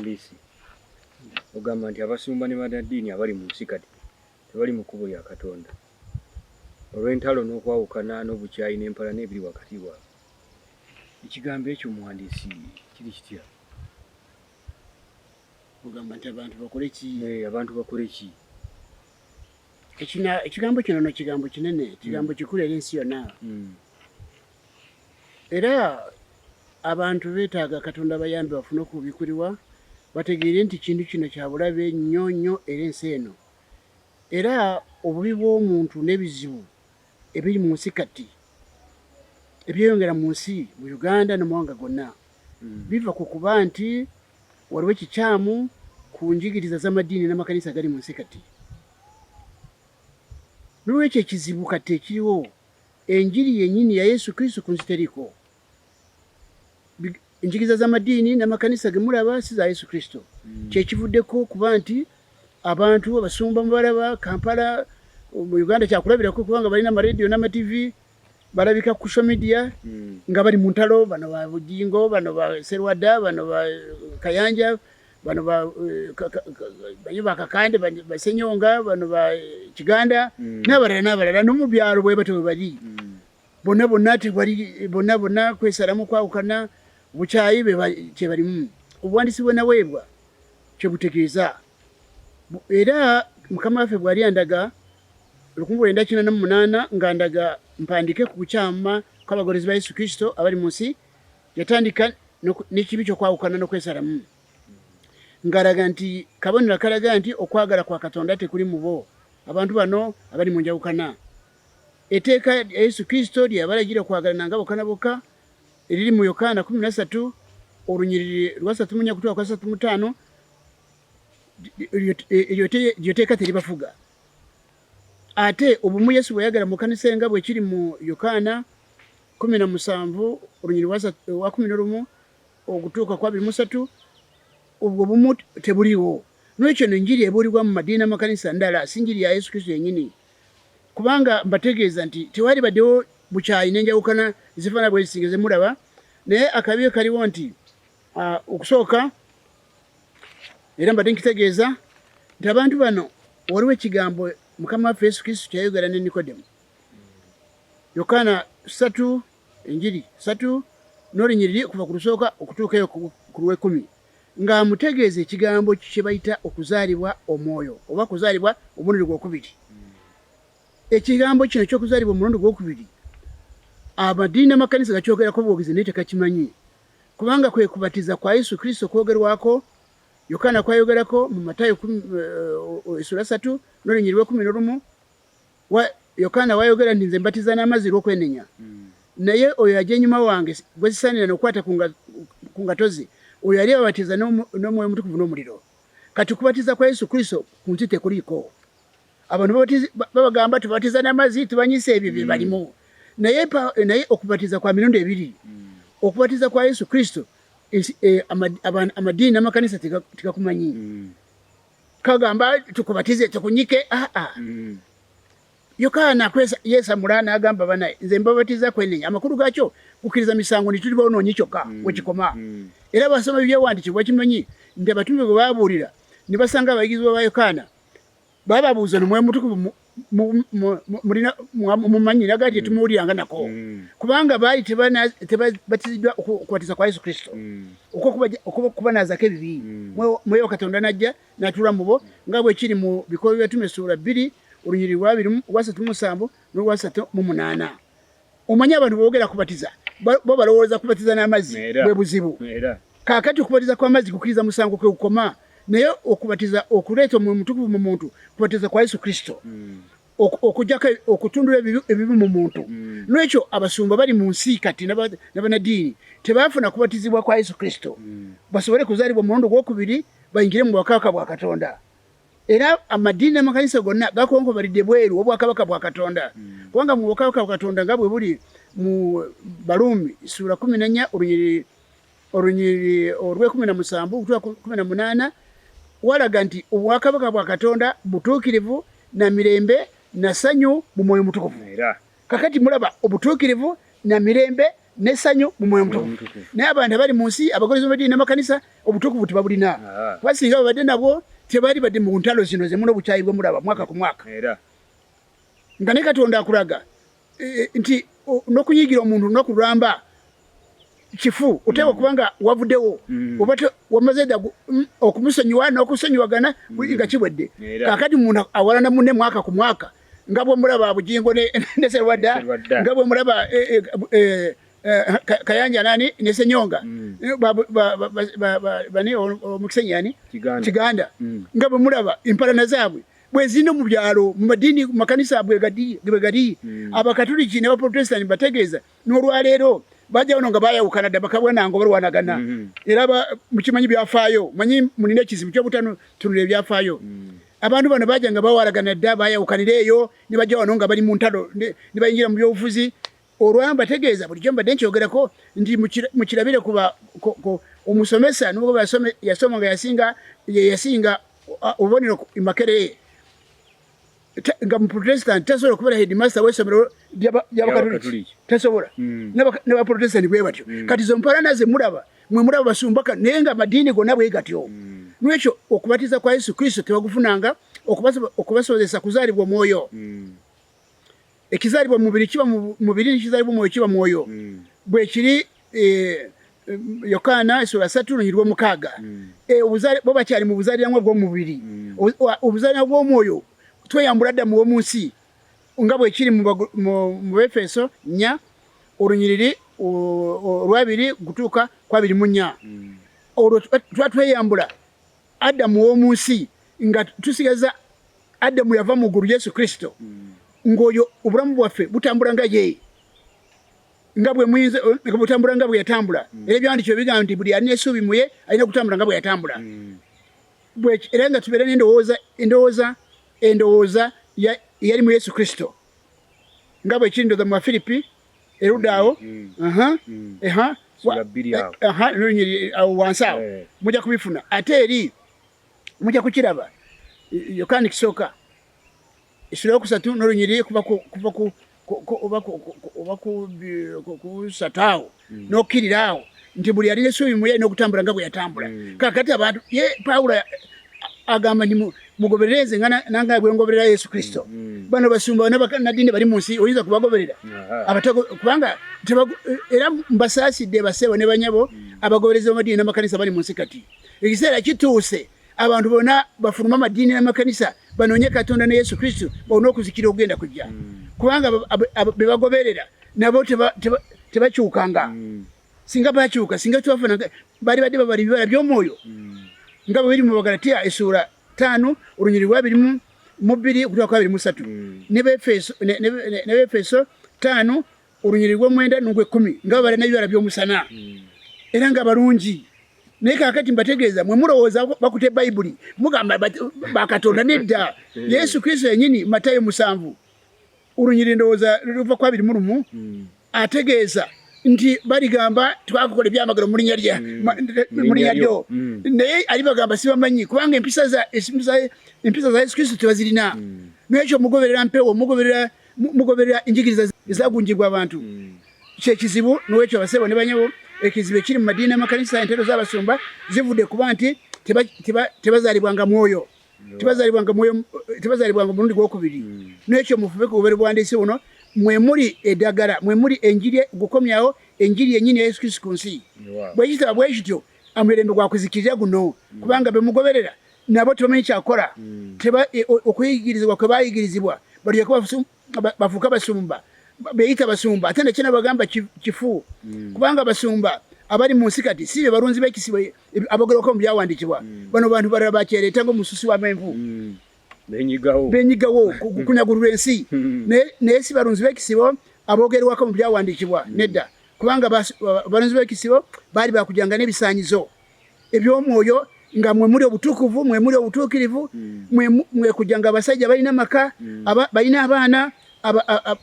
Omuwandiisi ogamba nti abasumba ne bannaddiini abali mu nsi kati tebali mu kkubo lya Katonda olw'entalo n'okwawukana n'obukyayi n'empalana ebiri wakati waabwe. Ekigambo ekyo omuwandiisi kiri kitya? Ogamba nti abantu bakole ki? Eh, abantu bakole ki? Ekigambo kino no kigambo kinene, kigambo kikulu eri ensi yonna. Era abantu beetaaga Katonda abayambe bafune okubikkulirwa bategeere nti kintu kino kya bulabe nnyo nnyo eri ensi eno. Era obubi bw'omuntu n'ebizibu ebiri mu nsi kati ebyeyongera mu nsi mu Uganda ne mu mawanga gonna biva ku kuba nti waliwo ekikyamu ku njigiriza z'amadiini n'amakanisa agali mu nsi kati. N'olwekyo ekizibu kati ekiriwo enjiri yennyini ya Yesu Kristo ku nsi teriiko. Enjigiriza z'amadiini n'amakanisa ge mulaba si za Yesu Kristo. Kye kivuddeko okuba nti abantu abasumba mubalaba Kampala mu Uganda kyakulabirako kubanga balina amarediyo n'amativi balabika ku social media nga bali mu ntalo, bano ba Bujingo, bano ba Serwadda, bano ba Kayanja, bano ba banyo ba Kakande, ba Senyonga, bano ba Kiganda n'abalala n'abalala, no mu byalo bwe batyo bwe bali. Bonna bonna tebali, bonna bonna kwesalamu kwawukana, bukyayi kye balimu. Obuwandiisi bwe naweebwa kye butegeeza. Era Mukama waffe bw'ali andaga 1988 nga ndaga mpandiike ku kukyama kw'abagoberezi ba Yesu Kristo abali mu nsi, yatandika n'ekibi ky'okwawukana n'okwesalamu, ng'alaga nti kabonero akalaga nti okwagala kwa Katonda tekuli mu bo abantu bano abali mu njawukana. Etteeka lya Yesu Kristo lye yabalagira okwagalananga bokka na bokka, eriri mu Yokaana 13 olunyiriri lwa 34 okutuuka ku 35, eryo tteeka teribafuga. Ate obumu Yesu bwe yayagala mu kkanisa nga bwe kiri mu Yokaana 17 olunyiriri lwa 11 okutuuka ku 23, obwo bumu tebuliiwo. N'olwekyo eno enjiri ebuulirwa mu madiini n'amakanisa ndala, si njiri ya Yesu Kristo yennyini. Kubanga mbategeeza nti tewalibaddewo bukyayi n'enjawukana ezifaanana bwe ziti nga ze mulaba, naye akabi kaliwo nti okusooka, era mbadde nkitegeeza nti abantu bano waliwo ekigambo Mukama waffe Yesu Kristo kye yayogera ne Nikodemu. Yokaana 3, Enjiri 3 n'olunyiriri okuva ku lusooka okutuuka eyo ku lw'ekumi, ng'amutegeeza ekigambo kye bayita okuzaalibwa omwoyo oba okuzaalibwa omulundi gw'okubiri. Ekigambo kino eky'okuzaalibwa omulundi gw'okubiri amadiini n'amakanisa gakyogerako bwogezi naye tekakimanyi, kubanga kwe kubatiza kwa Yesu Kristo okwogerwako Yokaana kwayogerako mu Matayo essula 3 n'olunyiriri lw'ekumi n'olumu. Yokaana wayogera nti nze mbatiza n'amazzi olw'okwenenya, naye oyo ajja enyuma wange gwe sisaanira n'okukwata ku ngato ze, oyo yali ababatiza n'Omwoyo Omutukuvu n'omuliro. Kati okubatiza kwa Yesu Kristo ku nsi tekuliiko. Abantu babagamba tubatiza n'amazzi, tubanyisa ebyo bye balimu, naye okubatiza kwa mirundi ebiri. Okubatiza kwa Yesu Kristo amadiini n'amakanisa tegakumanyi. Kagamba tukubatize tukunyike. Aa, Yokaana yeesamula n'agamba bana nze mbabatiza kwenenya. Amakulu gaakyo kukkiriza misango nti tuli bonoonyi kyokka wekikoma. Era basoma ebyawandiikibwa bakimanyi nti abatume bwe baabuulira ne basanga abayigirizwa ba Yokaana, bababuuza n'Omwoyo Omutukuvu mumanyi naga nti tetumuwuliranga nako, kubanga baali tebabatiziddwa okubatiza kwa Yesu Kristo okubanaazaako ebibi. Mwoyo wa Katonda n'ajja n'atuula mu bo, nga bwe kiri mu Bikolwa by'Abatume essuula 2 olunyiriri lwa 37 n'olwa 38. Omanyi abantu boogera kubatiza, bo balowooza kubatiza n'amazzi, bwe buzibu. Kaakati okubatiza kw'amazzi kukkiriza musango kwe kukoma, naye okubatiza okuleeta Omwoyo Omutukuvu mu muntu kubatiza kwa Yesu Kristo, okujjako okutundula ebibi mu muntu. N'olwekyo abasumba bali mu nsi kati n'abannaddiini tebaafuna kubatizibwa kwa Yesu Kristo basobole kuzaalibwa omulundi ogw'okubiri bayingire mu bwakabaka bwa Katonda. Era amadiini n'amakanisa gonna gakonkobalidde bweru w'obwakabaka bwa Katonda, kubanga mu bwakabaka bwa Katonda nga bwe buli mu Baruumi ssuula 14 olunyiriri olw'ekumi na musanvu okutuuka ku 18, walaga nti obwakabaka bwa Katonda butuukirivu na mirembe na ssanyu mu Mwoyo Mutukuvu. Kakati mulaba obutuukirivu na mirembe n'essanyu mu mwoyo mutukuvu. Naye abantu abali mu nsi abagoberezi b'amadiini n'amakanisa obutukuvu tebabulina, kuba singa babadde nabwo tebali badde mu ntalo zino zemuna obukyayi bwe mulaba mwaka ku mwaka. Nga ne Katonda akulaga nti n'okunyiigira omuntu olunaku lwamba kifu, oteekwa okuba nga wavuddewo oba wamaze dda okumusonyiwa n'okusonyiwagana nga kiwedde. Kaakati muntu awalana munne mwaka ku mwaka, nga bwe mulaba Bugingo ne Serwadda, nga bwe mulaba Kayanja nani ne Senyonga, bani omukisenyi ani Kiganda, nga bwe mulaba empalana zaabwe bwezino mu byalo, mu madiini, mu makanisa bwe gadi. Abakatuliki n'Abaprotestant bategeeza n'olwaleero bajja wano nga bayawukana dda, bakabwanango balwanagana. Era mukimanyi byafaayo, manyi mulina ekizibu kyobutano tunula ebyafaayo. Abantu bano bajja nga bawalagana dda, bayawukanira eyo ne bajja wano nga bali mu ntalo ne bayingira mu byobufuzi. Olwa mbategeeza bulijjo mbadde nkyogerako nti mukirabire kuba omusomesa nubwo yasoma nga yasinga ye yasinga obubonero Makerere nga mu Protestant tasobola kubeera headmaster w'essomero ly'Abakatoliki, tasobola. N'Abaprotestant bwe batyo. Kati zo mpalana ze mulaba mwe mulaba basumbaka, naye nga amadiini gonna bwe gatyo. N'ekyo okubatiza kwa Yesu Kristo tebagufunanga okubasobozesa kuzaalibwa omwoyo. Ekizaalibwa mu mubiri kiba mu mubiri, n'ekizaalibwa omwoyo kiba mwoyo. Bwe kiri Yokaana essula 3 lunyiri lw'omukaaga. Bo bakyali mu buzaaliranwa bw'omubiri. Obuzaaliranwa bw'omwoyo tweyambula dda mu w'omu nsi, nga bwe kiri mu Befeso 4 olunyiriri olwabiri gutuuka ku 24. Olwo tuba tweyambula Adamu w'omu nsi nga tusigaza Adamu yava mu ggulu, Yesu Kristo, ng'oyo obulamu bwaffe butambula nga ye, nga bwe muyinza nga butambula nga bwe yatambula. Era ebyawandiikibwa bigamba nti buli alina essuubi mu ye alina okutambula nga bwe yatambula. Era nga tubeera n'endowooza endowooza endowooza eyali mu Yesu Kristo, nga bwe kiri ndowooza mu Bafiripi erudda awo, awo wansi awo mujja kubifuna, ate eri mujja kukiraba Yokaana ekisooka essula yokusatu n'olunyiriri kuva ku oba ku ssatu awo n'okkirira awo, nti buli alina essuubi mu ye alina okutambula nga bwe yatambula. Kaakati abantu ye Pawulo agamba nti mugoberere nze nange bwe ngoberera Yesu Kristo. Bano basumba bannaddiini bali mu nsi oyinza kubagoberera kubanga era mbasaasidde bassebo ne banyabo abagoberezi b'amadiini n'amakanisa bali mu nsi kati. Ekiseera kituuse abantu bonna bafulume amadiini n'amakanisa banoonye Katonda ne Yesu Kristo bawone okuzikira okugenda kujja, kubanga be bagoberera nabo tebakyukanga. Singa bakyuka, singa twafuna bali badde babala ebibala by'omwoyo nga bwe biri mu Bagalatiya essuula 5 olunyiriri lwa 22 okutuuka ku 23, ne Befeso 5 olunyiriri lw'omwenda n'ogw'ekkumi, nga babala n'ebibala by'omusana era nga balungi. Naye kaakati mbategeeza, mwe mulowooza bakute Bayibuli mugamba bakatonda, nedda. Yesu Kristo yennyini Matayo 7 olunyiriri ndowooza luva ku 21 ategeeza nti baligamba twakukola ebyamagero mu linnya lyo, naye alibagamba sibamanyi, kubanga empisa za Yesu Kristo tebazirina. N'ekyo mugoberera mpewo, mugoberera enjigiriza ezagunjibwa abantu. Kyekizibu. N'olwekyo abasebo ne banyabo, ekizibu ekiri mu madiini n'amakanisa, entalo z'abasumba zivudde kuba nti tebazaalibwanga mwoyo, tebazaalibwanga mwoyo, tebazaalibwanga mulundi gwokubiri. N'ekyo mufube ku bubere bwandiisi buno, mwe muli eddagala, mwe muli enjiri gukomyawo enjiri yennyini ya Yesu Kristo ku nsi. Bwe kitaba bwe kityo, amirembe gwa kuzikirira guno, kubanga be mugoberera nabo tebamanyi kyakukola. Okuyigirizibwa kwe bayigirizibwa balyoke bafuuke basumba, beyita basumba, ate nekyo nabagamba kifu, kubanga basumba abali mu nsi kati si be balunzi b'ekisibo abogerwako mu byawandiikibwa. Bano bantu balala bakyereeta ng'omususi w'amenvu, benyigawo kunyagulula ensi, naye si balunzi b'ekisibo abogerwako mu byawandiikibwa, nedda, kubanga balunzi b'ekisibo baali bakujanga n'ebisaanyizo eby'omwoyo nga mwe muli obutukuvu, mwe muli obutuukirivu, mwe kujja nga abasajja balina amaka, balina abaana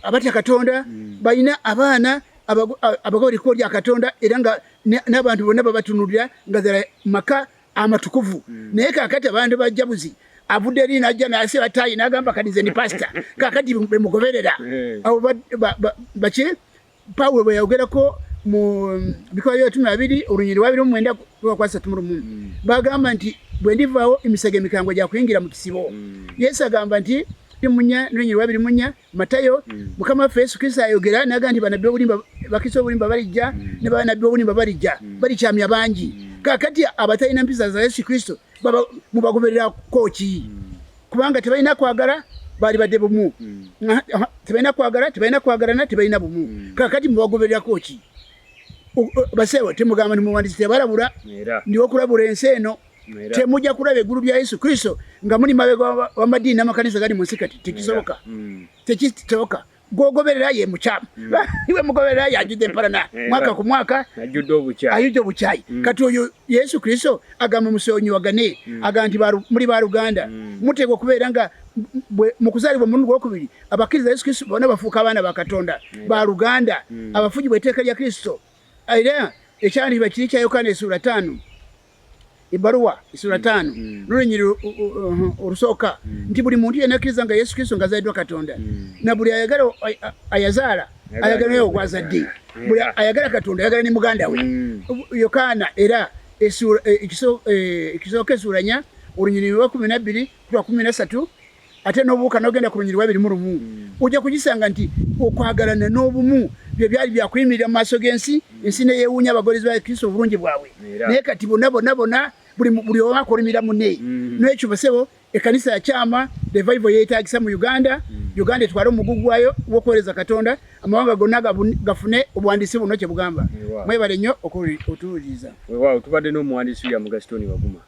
abatya Katonda, balina abaana abagoberera ekkubo lya Katonda, era nga n'abantu bonna babatunulira nga ddala maka amatukuvu. Naye kaakati abantu bajjabuzi avudde eri n'ajja n'asiba ttaayi n'agamba kati nze ndi pasita, kaakati bemugoberera abo baki Pawulo bwe yayogerako Mu bikolwa by'abatume 2 olunyiriri lwa 29 kutuuka ku 31, bagamba nti bwe ndivaawo emisege emikambwe gya kuyingira mu kisibo. Yesu agamba nti munya n'olunyiriri lwa 24 Matayo, Mukama waffe Yesu Kristo ayogera n'agamba nti bannabbi b'obulimba, bakristo b'obulimba balijja, ne bannabbi b'obulimba balijja, balikyamya bangi. Kaakati abatalina mpisa za Yesu Kristo mubagobererako ki? Kubanga tebalina kwagala, baalibadde bumu. Tebalina kwagala, tebalina kwagalana, tebalina bumu. Kaakati mubagobererako ki? Baseewo temugamba nti muwandiisi tebalabula, ndi okulabula ensi eno. Temujja kulaba eggulu lya Yesu Kristo nga muli mabega w'amadiini n'amakanisa gali mu nsi kati. Tekisoboka, tekisoboka. Gwogoberera ye mukyamu, iwe mugoberera yajjudde empalana mwaka ku mwaka, ajjudde obukyayi. Kati oyo Yesu Kristo agamba musonyiwagane, agamba nti muli baluganda, muteekwa okubeera nga mu kuzaalibwa omulundi gwokubiri abakkiriza Yesu Kristo bonna bafuuka abaana ba Katonda, baluganda, abafugibwa etteeka lya Kristo. Era ekyawandiikibwa kiri kya Yokaana essuula 5, ebbaluwa essuula 5 n'olunyiriri olusooka, nti buli muntu yenna akkiriza nga Yesu Kristo ng'azaaliddwa Katonda, na buli ayagala ayazaala ayagala naye ogwazadde, buli ayagala Katonda ayagala ne muganda we. Yokaana era ekisooka essuula 4 olunyiriri lwa 12 kutuuka 13, ate n'obuuka n'ogenda ku lunyiriri lwa 21, ojja kugisanga nti okwagalana n'obumu bye byali byakuyimirira mu maaso g'ensi, ensi ne yeewuunya abagoberezi ba Kristo obulungi bwabwe. Naye kati bonna bonna bonna buli omu akolimira munne. N'ekyo basebo, ekkanisa yakyama, revival yeetaagisa mu Uganda. Uganda etwale omugugu gwayo gw'okuweereza Katonda, amawanga gonna gafune obuwandiisi buno kye bugamba. Mwebale nnyo okutuwuliriza. Weewaawo, tubadde n'omuwandiisi William Gaston Baguma.